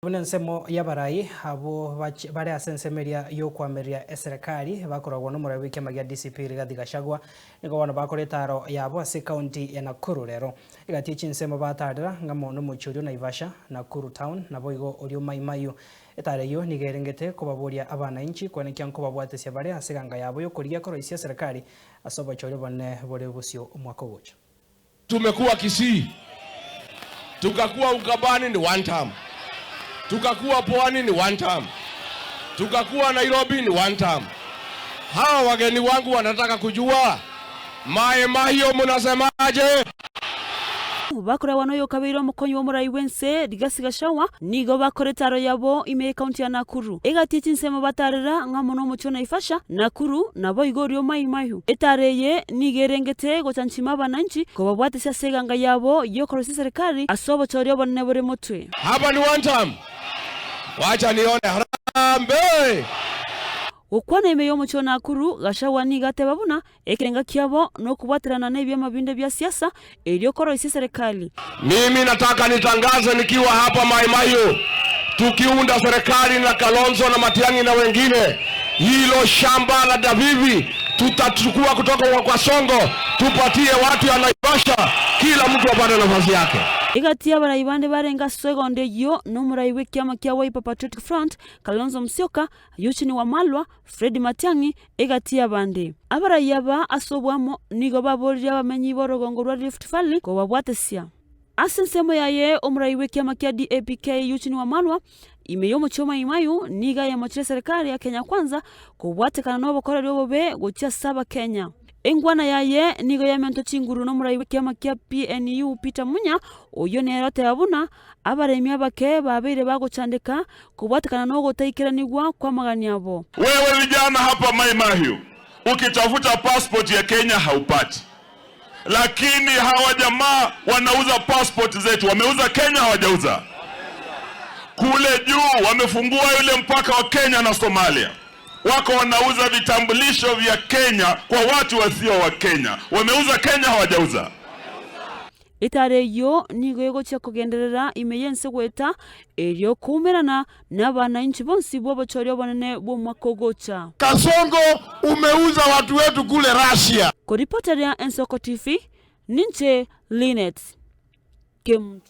Buna ensemo y'abarai abwo bare ase ensemo eria y'okoamereria eserekari bakoragwa nomorai bw'ekiama gia DCP Rigathi Gachagua nigo bono bakora etaaro yabo ase ekaunti ya Nakuru rero. Egati ye chinsemo batarera ng'amo nomochie oria o Naivasha, Nakuru Town naboigo oria o Mai Mahiu. Etaaro eyio nigo erengete kobaboria abanainchi koenekia nkobabwatesia bare ase eganga yabo y'okorigia koroisia eserekari ase obochori obonene bore bosio omwaka ogocha. Tumekuwa Kisii, tukakuwa Ukambani ni one term, tukakuwa Pwani ni one term, tukakuwa Nairobi ni one term. Hawa wageni wangu wanataka kujua Mai Mahiu munasemaje? Bakoragwa noyokabeire omokonyi bw'omorai bw'ense Rigathi Gachagua nigo bakora etaaro yabo ime y'ekaunti ya Nakuru. Egati ye chinsemo batarera ng'a amo nomochie o Naivasha, Nakuru, naboigo oria o Mai Mahiu. Etaaro eye nigo erengete gochanchima abananchi kobabwatesia ase eganga yabo y'okorosia eserekari ase obochori obonene bore motwe. Hapa ni one term. Wacha nione harambee. Gokwana ime y'omochie o Nakuru, Gachagua nigo ateba buna Ekerenga kiabo nokobwaterana nebiama binde bia siasa erio koroisia eserekari. Mimi nataka nitangaze nikiwa hapa Mai Mahiu, tukiunda serikali na Kalonzo na Matiang'i na wengine, hilo shamba la Davivi tutachukua kutoka kwa Songo tupatie watu ya Naivasha, kila mtu apate nafasi yake. Egati y'abarai bande barenge ase egondo eyio nomorai bw'ekiama kia Wiper Patriotic Front, Kalonzo Musyoka, Eugene Wamalwa, Fred Matiang'i, egati y'abande. Abarai aba ase oboamo nigo baboririe abamenyi b'orogongo rwa Rift Valley kobabwatesia. Ase ensemo yaye omorai bw'ekiama kia DAPK Eugene Wamalwa, ime y'omochie o Mai Mahiu nigo ayemochire eserekari ya Kenya Kwanza kobwatekana nobokoreri obobe gochia ase abakenya. Engwana yaye nigo yamentwe chinguru nomorai bw'ekiama kia PNU Peter Munya, oyio nere oteba buna Abaremi abake babeire bagochandeka kobwatekana nogotaikeranigwa kw'amagani abo. Wewe vijana hapa Mai Mahiu, ukitafuta passport ya Kenya haupati, lakini hawa jamaa wanauza passport zetu. Wameuza Kenya, hawajauza kule juu. Wamefungua yule mpaka wa Kenya na Somalia, wako wanauza vitambulisho vya Kenya kwa watu wasio wa Kenya. Wameuza Kenya, hawajauza? Etaara eyio nigo egochia kogenderera ime y'ense goeta, erio koumerana nabanainchi bonsi bw'obochori obonene bw'omwaka ogocha. Kasongo umeuza watu wetu kule Russia. Koripoteria Ensoko TV, ninche Linet Kemunto.